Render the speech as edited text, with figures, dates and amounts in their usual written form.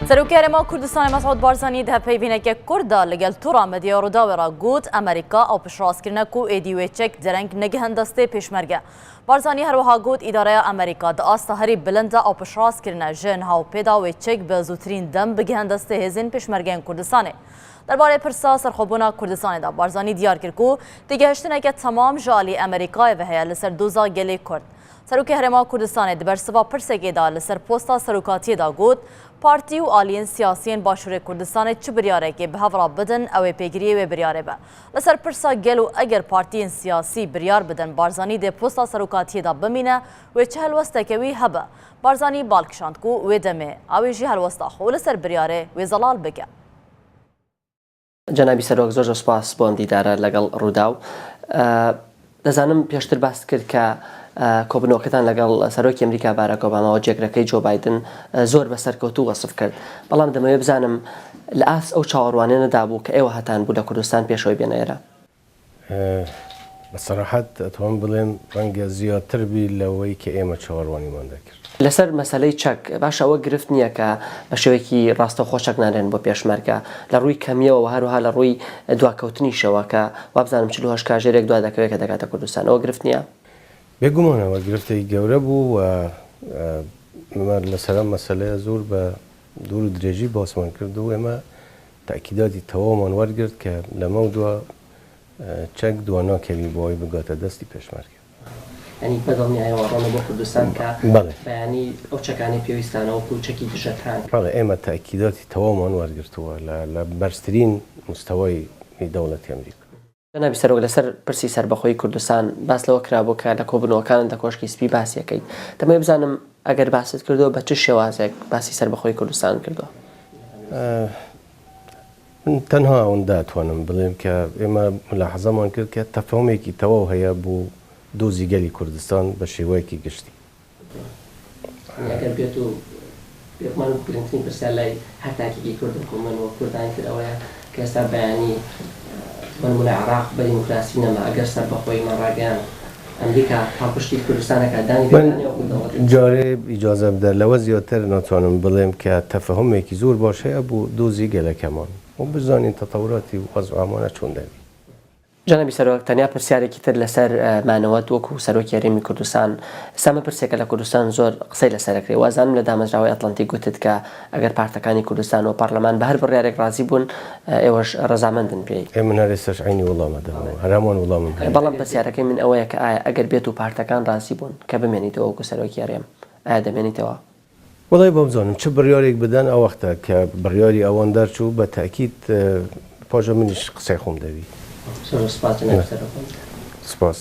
Serokê Herêma Kurdistanê Mesûd Barzanî di hevpeyvîneke kurt de li gel Tora Medya Rûdawê re got, Amerîka ew piştrast kirine ku êdî wê çek dereng negihin destê pêşmerge. Barzanî herwiha got, Îdareya Amerîka di asta herî bilind de ew piştrast kirine ji niha û pê de wê çek bi zûtirîn dem bigihin destê hêzên pêşmergeyên Kurdistanê. Derbarê pirsa serxwebûna Kurdistanê de Barzanî diyar kir ku têgihiştineke temam ji aliyê Amerîkayê ve heye li ser doza gelê Kurd. Serokê Herêma Kurdistanê di bersiva pirsekê de li ser posta serokatiyê de got, Partî û aliyên siyasî yên Başûrê Kurdistanê çi biryarekê bi hev re bidin ew ê pêgiriyê wê biryarê be. Li ser pirsa gelo eger partiyên siyasî biryar bidin Barzanî dê posta serokatiyê de bimîne wê çi helwesteke wî hebe? Barzanî bal kişand ku wê demê ew ê jî helwesta xwe li ser biryarê wê zelal bike. جەنابی سەرۆک زۆر زۆر سوپاس بۆ ئەم دیدارە لەگەڵ ڕووداو. دەزانم پێشتر باست کرد کە کۆبوونەوەکەتان لەگەڵ سەرۆکی ئەمریکا باراک ئۆباما و جێگرەکەی جۆ بایدن زۆر بە سەرکەوتوو وەسف کرد، بەڵام دەمەوێت بزانم لە ئاست ئەو چاوەڕوانیانەدا بوو کە ئێوە هەتان بوو لە کوردستان پێش ئەوەی بێنە ئێرە؟ بە سەراحەت ئەتوانم بڵێم ڕەنگە زیاتر بی لەوەی کە ئێمە چاوەڕوانیمان دەکرد. لەسەر مەسەلەی چەک، باشە ئەوە گرفت نییە کە بە شێوەیەکی ڕاستەوخۆ چەک نانرێن بۆ پێشمەرگە لە ڕووی کەمییەوە و هەروەها لە ڕووی دواکەوتنیشەوە کە وابزانم 48 کاژێرێک دوا دەکەوێت کە دەگاتە کوردستان ئەوە گرفت نییە؟ بێگومان ئەوە گرفتێکی گەورە بوو و ئێمە لەسەر ئەم مەسەلەیە زۆر بە دوور و درێژی باسمان کرد و ئێمە تەئکیداتی تەواومان وەرگرت کە لەمەودوا چەک دواناکەوی بۆ ئەوەی بگاتە دەستی پێشمەرگە. یانی بە دڵنیایەوە ڕۆنە بۆ کوردستان کە بەیانی ئەو چەکانەی پێویستانە وەکو چەکی دژە تانک. بەڵێ ئێمە تەئکیداتی تەواومان وەرگرتووە لە بەرزترین مستەوای دەوڵەتی ئەمریکا. جەنابی سەرۆک لەسەر پرسی سەربەخۆیی کوردستان باس لەوە کرابوو کە لە کۆبوونەوەکانت لە کۆشکی سپی باسی ئەکەیت، دەمەوێت بزانم ئەگەر باست کردووە بە چ شێوازێک باسی سەربەخۆیی کوردستانت کردووە؟ من تەنها ئەوەندە ئەتوانم بڵێم کە ئێمە مولاحەزەمان کرد کە تەفاهومێکی تەواو هەیە بۆ دۆزی گەلی کوردستان بە شێوەیەکی گشتی. یانی ئەگەر بێت و بێگومان گرنگترین پرسیار لای هەر تاکێکی کورد وەکو من و کوردانی تر ئەوەیە کە ئێستا بەیانی بۆ نموونە عێراق بە دیموکراسی نەما ئەگەر سەربەخۆییمان ڕاگەیاند ئەمریکا پاڵپشتی کوردستان ئەکات دانی من پێدا نیە وەکو دەوڵەتێکی جارێ ئیجازە بدە لەوە زیاتر ناتوانم بڵێم کە تەفەهومێکی زۆر باش هەیە بۆ دۆزی گەلەکەمان و بزانین تەتەوراتی وەزع ئەمانە چۆن دەبی. جەنابی سەرۆک تەنیا پرسیارێکی تر لەسەر مانەوەت وەکو سەرۆکی هەرێمی کوردستان، ئێستا ئەمە پرسێکە لە کوردستان زۆر قسەی لەسەر ئەکرێ، وازانم لە دامەزراوەی ئەتڵەنتیک گوتت کە ئەگەر پارتەکانی کوردستان و پەڕلەمان بە هەر بڕیارێک ڕازی بوون ئێوەش ڕەزامەندن پێی. ئێ من هەر ئێستاش عەینی وڵام ئەدەمەوە، هەر هەمان وڵامم هەیە. بەڵام پرسیارەکەی من ئەوەیە کە ئایا ئەگەر بێت و پارتەکان ڕازی بوون کە بمێنیتەوە وەکو سەرۆکی هەرێم، ئایا دەمێنیتەوە؟ وەڵای بابزانم چ بڕیارێک بدەن ئەوەختە کە بڕیاری ئەوان دەرچوو بە تەئکید پاشا منیش قسەی خۆم دەبی. زۆر سوپاس جەنابی سەرۆک. سوپاس.